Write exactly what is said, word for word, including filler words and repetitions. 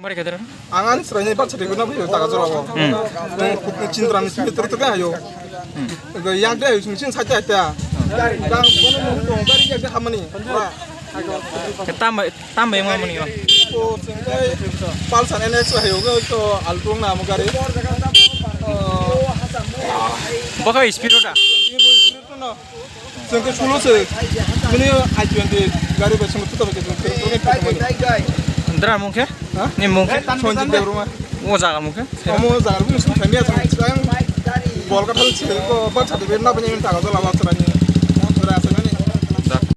Mari kedar. Ang ani chwraini birth certificate no phaiyo taga jora o. Hmm. Chindra ni simi tor tor hayo. Hmm. Yak de hayo simi chin sacha ta. Dang bono mo ko gari yak de hamani. Tam tam yang mani. Ko sing kai Pulsar N S hayo ko Alto na mo gari. Baka speed ota. Ini boy speed to no. Chwng khe sulo se. Bini I twenty gari bai chwng tuta bai chwng khe. Dra mung khe? Ha? Ni mung khe? Sanjit Debbarma. O jaga mung khe? Omo jaga bini sung thangya chwng. Bolkathal se ko birth certificate na bini taga jala ba chwrani.